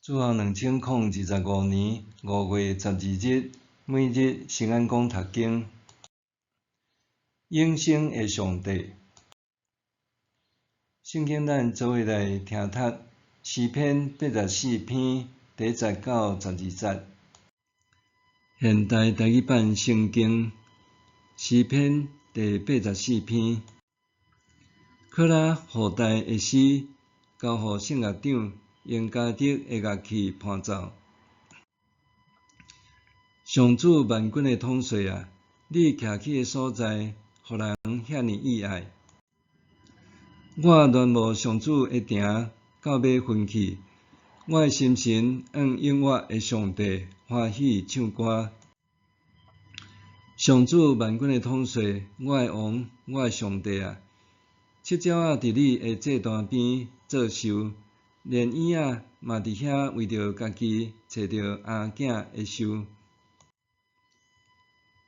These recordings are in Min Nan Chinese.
主後2025年5月12日，每日聖安講讀經。永生的上帝。聖經咱做伙來聽讀詩篇84篇第1節到12節。現代台語版聖經詩篇第84篇，可拉後代的詩，交予聖樂長，用迦得的樂器伴奏。上主萬軍的統帥啊，你徛起的所在，予人遐爾意愛。我戀慕上主的埕到欲昏去，我的心神向永活的上帝歡喜唱歌。上主萬軍的統帥，我的王，我的上帝啊！七鳥仔佇你的祭壇邊做岫，連燕仔嘛佇遐為著家己揣著餡囝的岫。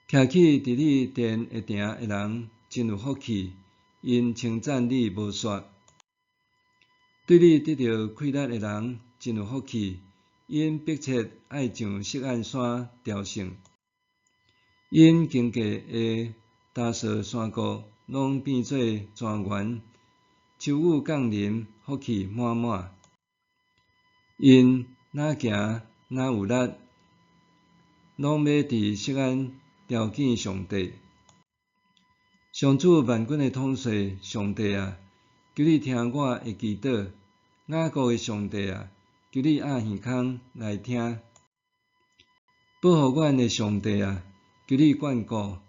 徛起佇你殿的埕的人真有福氣，𪜶稱讚你無煞。對你得著快樂的人真有福氣，𪜶迫切愛上錫安山朝聖。𪜶經過的達索山谷攏變做莊園，秋雨降臨，福氣滿滿。𪜶若行若有力，攏欲佇錫安朝見上帝。上主萬軍的統帥上帝啊，求你聽我的祈禱。雅各的上帝啊，求你掩耳孔來聽。保護阮的上帝啊，求你眷顧，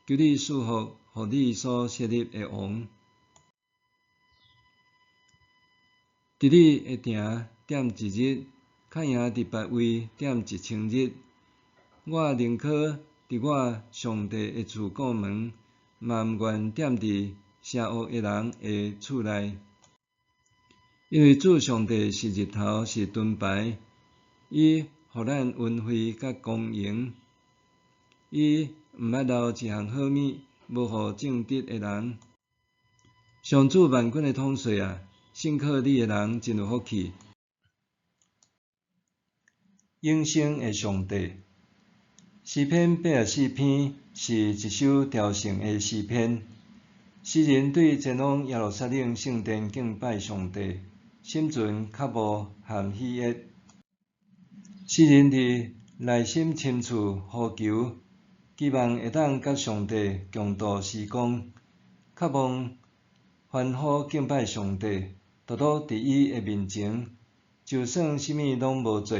求你賜福予你所設立的王。佇你的埕踮一日，較贏佇別位踮1000日。我寧可佇我上帝的厝顧門，嘛毋願踮佇邪惡的人的厝內。因為主上帝是日頭，是盾牌，伊予咱恩惠佮光榮。伊毋捌留一項好物，無予正直的人。上主萬軍的統帥啊，信靠你的人真有福氣。永生的上帝。詩篇84篇是一首朝聖的詩篇。詩人對前往耶路撒冷聖殿敬拜上帝，心存渴慕和喜悅。詩人佇內心深處呼求，期望會當佮上帝共度時光，渴望歡呼敬拜上帝，獨獨佇伊的面前，就算啥物攏無做，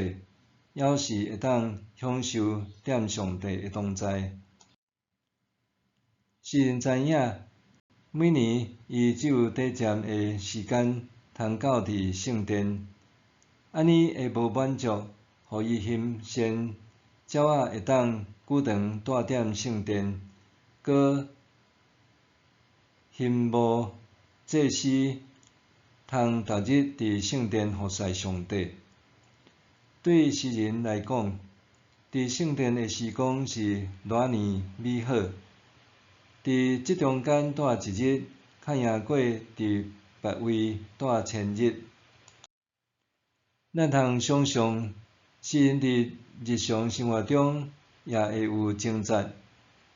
猶是會當享受踮上帝的同在。詩人知影，每年伊只有短暫的時間通到佇聖殿，按呢的無滿足，予伊欣羨鳥仔會當久長蹛踮聖殿，閣羨慕祭司通逐日佇聖殿服侍上帝。對詩人來講，佇聖殿的時光是偌爾美好。佇這中間蹛一日，較贏過佇別位蹛千日。咱通想像，詩人佇日常生活中也會有掙扎。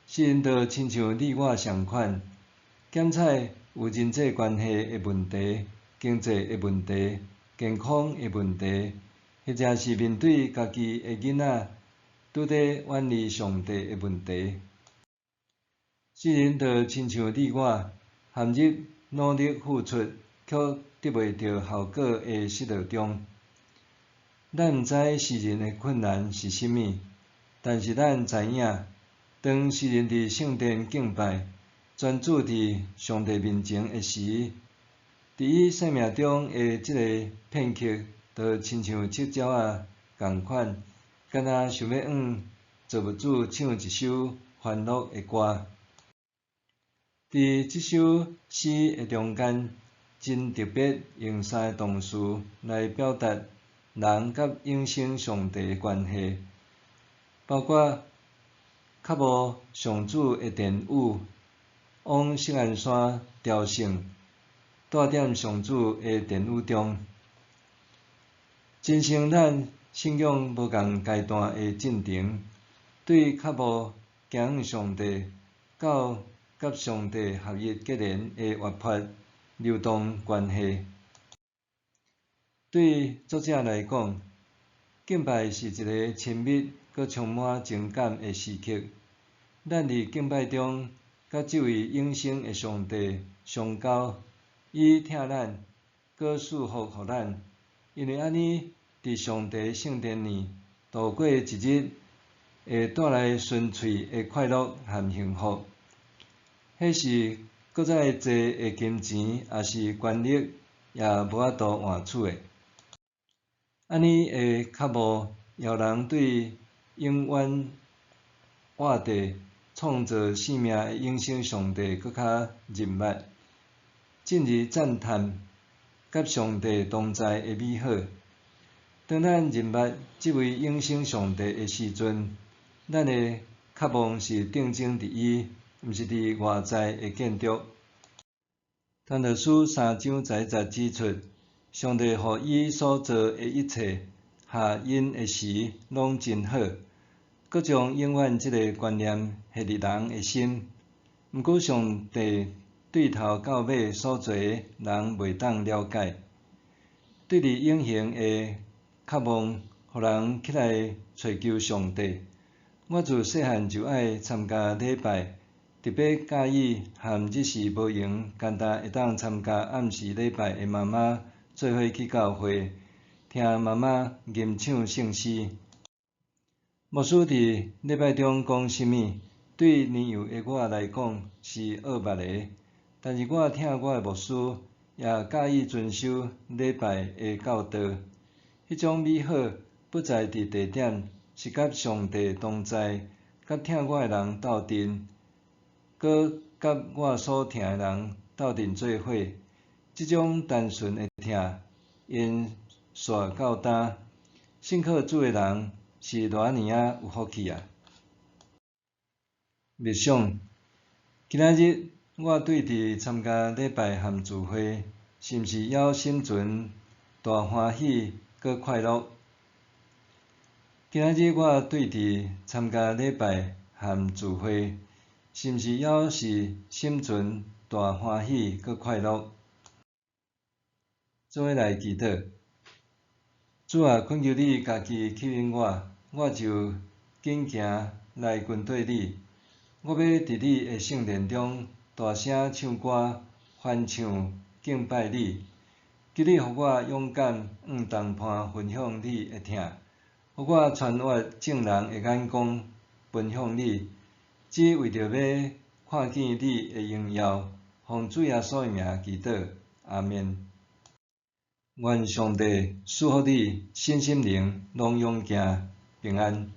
詩人就親像你我仝款，檢採有人際關係的問題、經濟的問題、健康的問題，或者是面對家己的囡仔拄咧遠離上帝的問題。詩人就親像你我，陷入努力付出卻得袂著效果的失落中。咱毋知詩人的困難是啥物，但是咱知影，當詩人佇聖殿敬拜，專注佇上帝面前的時，佇伊生命中的這个片刻，就親像七鳥仔仝款，敢若想欲向造物主唱一首歡樂的歌。佇這首詩的中間，真特別用三个動詞來表達人佮永生上帝的關係，包括渴慕上主的殿宇，往錫安山朝聖，蹛踮上主的殿宇中。進行咱信仰無仝階段的進程，對渴慕行向上帝到佮上帝合一結連的活潑流動關係。對作者來講，敬拜是一个親密閣充滿情感的時刻。咱佇敬拜中，佮這位永生的上帝相交，伊疼咱，閣賜福予咱。因為按呢，佇上帝聖殿內度過一日，會帶來純粹的快樂和幸福。彼是閣再濟的金錢，抑是權力，也無法度換取的。按呢的渴慕，予人對永遠活地創造生命的永生上帝閣較認捌，進而讚嘆佮上帝同在的美好。當咱認捌這位永生上帝的時陣，咱的渴望是定睛佇伊，毋是佇外在的建築。傳道書三章十一節指出，上帝予伊所造的一切，合𪜶的時攏真好，閣將永遠這个觀念下佇人的心。毋過上帝對頭到尾所做的，人袂當了解。對佇永恆的渴望，予人起來揣求上帝。我自細漢就愛參加禮拜，特別佮意和日時無閒，干焦會當參加暗時禮拜的媽媽做伙去教會，聽媽媽吟唱聖詩。牧師佇禮拜中講啥物，對年幼的我來講是奧秘的。但是我疼我的牧師，也佮意遵守禮拜的教導。彼種美好不在佇地點，是佮上帝同在，佮疼我的人鬥陣，閣佮我所疼的人鬥陣做伙。這種單純的疼，延續到今。信靠主的人是偌爾仔有福氣啊！默想，今仔日我對佇參加禮拜和聚會，是毋是猶心存大歡喜閣快樂？今仔日我對佇參加禮拜和聚會，是毋是猶是心存大歡喜閣快樂？做伙來祈禱。主啊，懇求你家己吸引我，我就緊行來跟綴你。我欲佇你的聖殿中大聲唱歌，歡唱敬拜你。求你予我勇敢，向同伴分享你的疼，予我穿越眾人的眼光，奔向你，只為著欲看見你的榮耀。奉主耶穌的名祈禱，阿們。願上帝賜福你，身心靈攏勇健平安。